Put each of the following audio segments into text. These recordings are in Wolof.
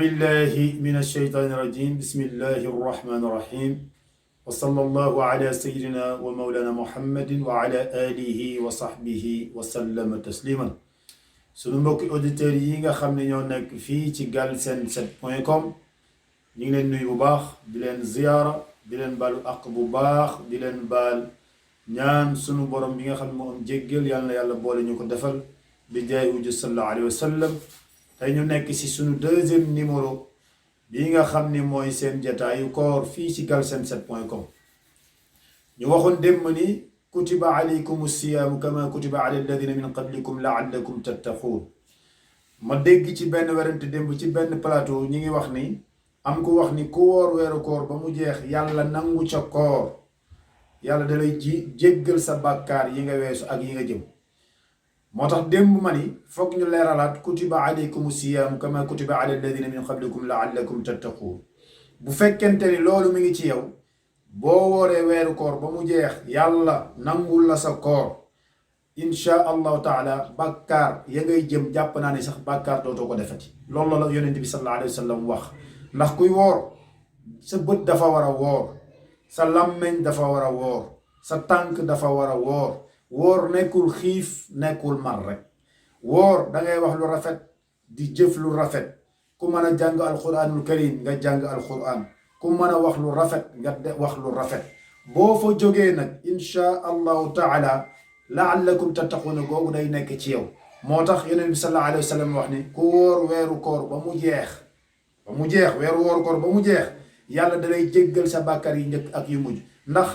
بالله من الشيطان الرجيم بسم الله الرحمن الرحيم وصلى الله على سيدنا ومولانا محمد وعلى آله وصحبه وسلم تسليما sunu mbokki auditeurs yi nga xam ne ñoo nekk fii ci Galsen 7.com ñu ngi leen nuyu bu baax di leen ziyaara di leen baalu àq bu baax di leen baal ñaan sunu borom bi nga xam ne moo am jéggal yàlla na yàlla boole ñu ko defal bi jaay wujju sallallahu alayhi wa sallam tey ñu nekk ci sunu deuxième numéro bi nga xam ni mooy seen jataayu koor fii ci Galsen 7.com ñu waxoon démb ni kutiba alaykum siyaamu kama kutiba ala alladina min qablikum laallakum tattaquun ma dégg ci benn werante démb ci benn plateau ñi ngi wax ni am ku wax ni ku woor weeru koor ba mu jeex yàlla nangu ca koor yàlla da lay jéggal sa bàkkaar yi nga weesu ak yi nga jëm moo tax démb ma ni foog ñu leeralaat kutiba alaykum siyaamu kama kutiba ala alladina min qablikum laallakum tattaquun bu fekkente ni loolu mi ngi ci yow boo wooree weeru koor ba mu jeex yàlla nangul la sa koor insha allahu taala bàkkaar ya ngay jëm jàpp naa ne sax bàkkaar dootoo ko defati loolu la yonent bi sallallahu alayhi wa sallam wax ndax kuy woor sa bët dafa war a woor sa làmmeñ dafa war a woor sa tànk dafa war a woor nekkul xiif nekkul mar rek woor dangay wax lu rafet di jëf lu rafet ku mën a jàng alquranul karim nga jàng alquran ku mën a wax lu rafet nga wax lu rafet boo fa jógee nag insha allahu taala laallakum tattaquuna googu day nekk ci yow moo tax yonent bi sallallahu alayhi wa sallam wax ni ku wóor weeru koor ba mu jeex weeru wóoru koor ba mu jeex yàlla dalay jéggal sa bàkkaar yi njëkk ak yu mujj ndax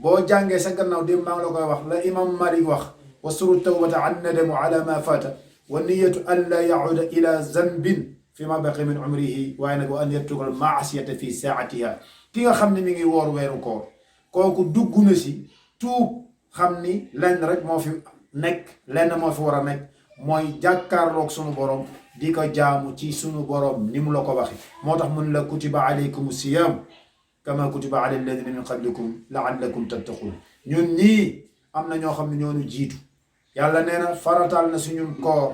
boo jàngee sa gannaaw démb maa ngi la koy wax la imam Malik wax wa suru tawbata an nadamu ala ma fata wa niyatu an la yauda ila zanbin fi ma baqi min umrihi waaye nag wa an yatruka al maasiyata fi saatiha ki nga xam ne mi ngi woor weeru koor kooku dugg na si tuub xam ni lenn rek moo fi nekk lenn moo fi war a nekk mooy jàkkaarloog sunu borom di ko jaamu ci sunu borom ni mu la ko waxe moo tax mun la kutiba alaykum siyam kama kutiba ala alladina min qablikum laallakum tattaqun ñun ñii am na ñoo xam ne ñoonu jiitu yàlla nee na faratal na suñu koor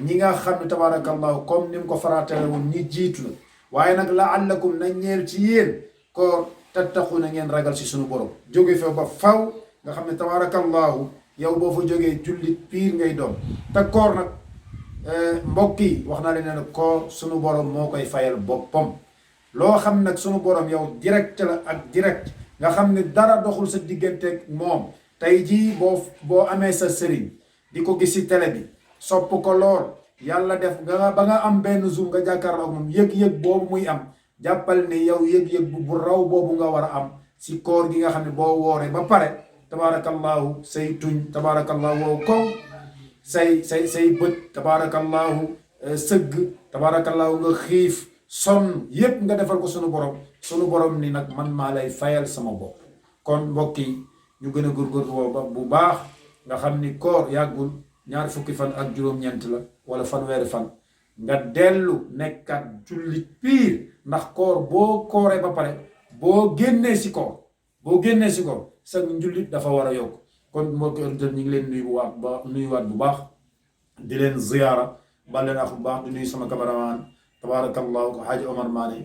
ñi nga xam ne tabarakallahu comme ni mu ko faratale woon ñi jiitu la waaye nag laallakum na ñeel ci yéen koor tattaqu na ngeen ragal si suñu borom jóge fa ba faw nga xam ne tabarakallahu yow boo fa jógee jullit piir ngay doon te koor nag mbokk yi wax naa leen ne koor suñu borom moo koy fayal boppam loo xam nag suñu borom yow direct la ak direct nga xam ne dara doxul sa digganteeg moom tey jii boo amee sa sëriñ di ko gis si télé bi sopp ko lool yàlla def nga ba nga am benn zoom nga jàkkaarloo ak moom yëg-yëg boobu muy am jàppal ne yow yëg-yëg bu raw boobu nga war a am si koor gi nga xam ne boo wooree ba pare tabarakallahu say tuñ tabarakallahu wow koŋ say bët tabarakallahu sëgg tabarakallahu nga xiif sonn yépp nga defal ko sunu borom ni nag man maa lay fayal sama bopp kon mbokk yi ñu gën a góorgóorlu bu baax nga xam ni koor yàggul ñaar fukki fan ak juróom-ñeent la wala fanweeri fan nga dellu nekkat jullit piir ndax koor boo kooree ba pare boo génnee si koor sa njullit dafa war a yokk kon mbokki auditeurs ñu ngi leen nuyuwaat bu baax di leen ziyaara bal leen ak bu baax di nuyu sama cameraman tabarakallahu Haji Omar Mané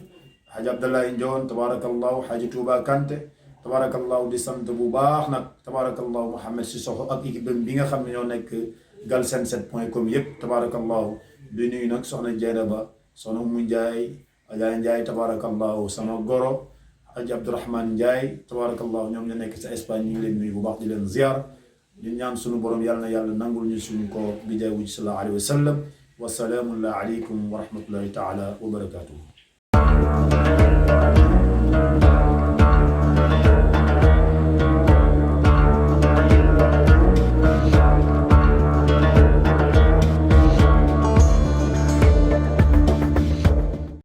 Haji Abdallahi Njoon tabarakallahu Haji Touba Kanté tabarakallahu di sant bu baax nag tabarakallahu Mouhamed Sissoko ak équipe bi nga xam ne ñoo nekk Galsen 7.com yëpp tabarakallahu di nuyu nag soxna Jeynaba soxna Umu Njaay Ajaay Njaay tabarakallahu sama goro Haji Abdourahman Njaay tabarakallahu ñoom ñu nekk sa Espagne ñu ngi leen nuyu bu baax di leen ziar di ñaan sunu borom yàlla na yàlla nangul ñu suñu ko bi jaay wuj sallallahu alayhi wa sallam wa salaamun aleykum wa rahmatullahi taala wa barakatuhu